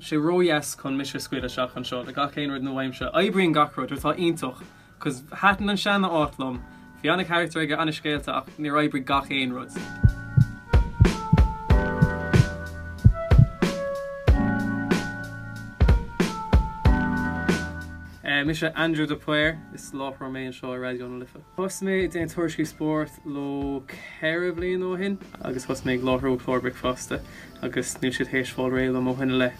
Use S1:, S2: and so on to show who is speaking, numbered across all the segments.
S1: sé ródheas chun mise a scaoileadh isteach anseo le gach aon rud nua-aimseartha. Oibríonn gach rud, rud atá iontach, 'cause thaitin an seana áit liom, bhí ana-charachtar aige, ana-scéalta ach níor oibrigh gach aon rud. Mise Aindriú de Paor, is láithreoir mé anseo i Raidió na Life. Thosaigh mé ag déanamh tuairiscí spóirt leo 4 bhliain ó shin agus thosaigh mé ag láithriú clár bricfeasta agus níl siad théis fáil réidh liom ó shin i leith.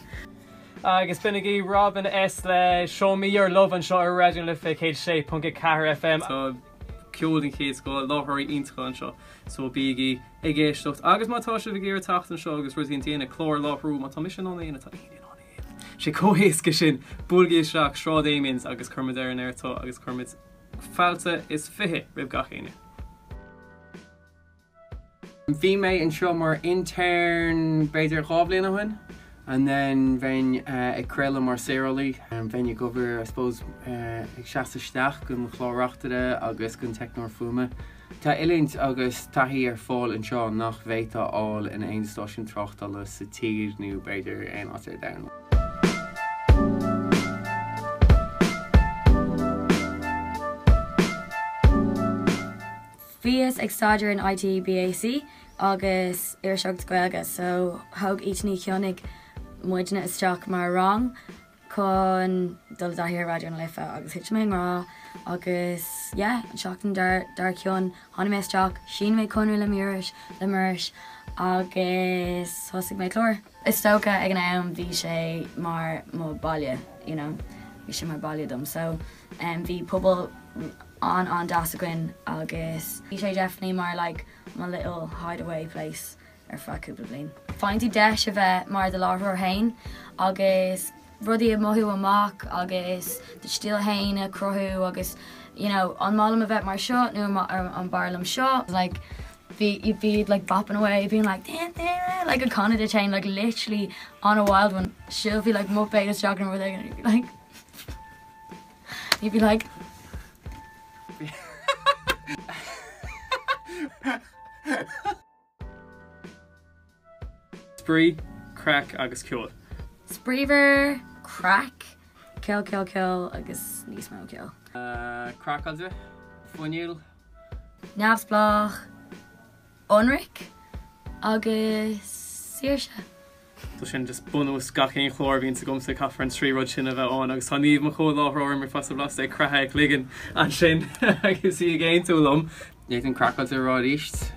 S1: Agus b'in agaibh Robin S le Show Me Your Love anseo ar Raidió na Life 106.4 FM. Tá ceol den chéad scoth, láithreoirí iontacha anseo so bígí ag éisteacht agus má tá sibh ag iarraidh teacht anseo agus rud éigin a dhéanamh, clár a láithriú, má tá mise in ann é a dhéanamh, tá éinne in ann é a dhéanamh. Sé chomh héasca sin, buailgí isteach Sráid Amiens agus cuirfimid ar an aer tú agus cuirfimid Fáilte is 20 roimh gach éinne.
S2: Bhí mé anseo mar intern b'fhéidir 2 bhliain ó shin and then bheinn ag craoladh mar saorálaí. Bheinn ag obair I suppose ag seasamh isteach don chlár-reachtaire agus don teicneoir fuaime. Tá oiliúint agus taithí ar fáil anseo nach bhféadfá a fháil in aon stáisiún tráchtála sa tír nó b'fhéidir aon áit ar domhan.
S3: Bhíos ag staidéar in IT BAC agus Iriseoireacht Gaeilge so thóg Íte Ní Chionnaith muidne isteach mar rang chun dul i dtaithí ar Raidió na Life agus thit mé i ngrá agus yeah an seachtain dar dar cionn tháinig mé isteach, shínigh mé conradh le Muiris le Muiris agus thosaigh mé clár. Is dócha ag an am bhí sé mar mo baile you know bhí sé mar baile dom so um bhí pobal an an-deas againn agus bhí sé definitely mar like my little hideaway place. ar feadh cúpla bliain. Faigheann tú deis a bheith mar do láithreoir féin agus rudaí a mhothú amach agus do stíl féin a chruthú agus you know an maith liom a bheith mar seo nó an b'fhearr liom seo. Like bhí you'd be like bopping away being like dun dun like ag canadh duit féin like literally on a wild one. Shílfí like muppet isteach nó rud éigin and you'd be like you'd be like
S1: Spraoi, craic agus ceol.
S3: Spraoimhar, craic, ceol, ceol, ceol agus níos mó ceoil.
S2: Craiceáilte, fuinniúil.
S3: Neamhspleách, ionraic agus saoirse.
S1: So sin just bunús gach aon chlár a bhíonns agamsa, caithfear an 3 rud sin a bheith ann agus tá Niamh, mo chomh-láithreoir i mBricfeasta Blasta ag croitheadh a cloigeann ansin agus í ag aontú liom.
S2: Ní fhéadfainn craiceáilte a rá arís.